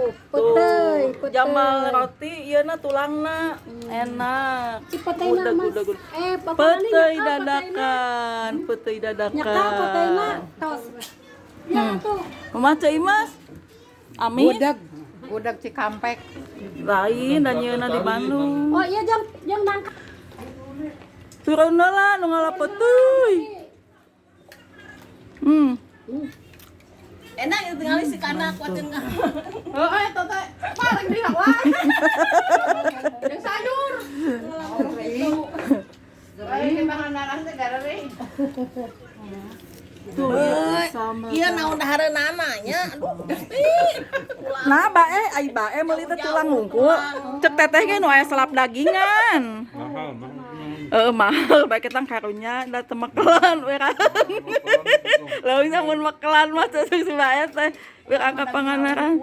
Tuh, Peuteuy, tuh, jamal roti ieu na tulangna enak. Si peuteuy na, Udah, Mas. udah, udah. Eh, Peuteuy dadakan, peuteuy dadakan. Nyaka peuteuy tos. Ya tuh. Kumaha, Ceu Imas? Amin. Gudeg, gudeg Cikampek. Lain dan nyeuna di Bandung. Oh iya, jang jang nangka. Turun lah nu ngala peuteuy. Enak itu tinggal si kana kuatin. Heeh, eta teh paling di wae. Jeung sayur. Lain Pangandaran teh gareuring. Tuh, iya, sama. Iya, naon dahareunana nya. Aduh, Gusti. Nah, bae ai bae meuli teh tulang hungkul. Cek teteh ge nu aya selap dagingan. Mahal, mahal. Heeh, mahal bae ketang karunya da teu mekelan urang. Leuwih mun mekelan mah cek si bae teh urang ka Pangandaran.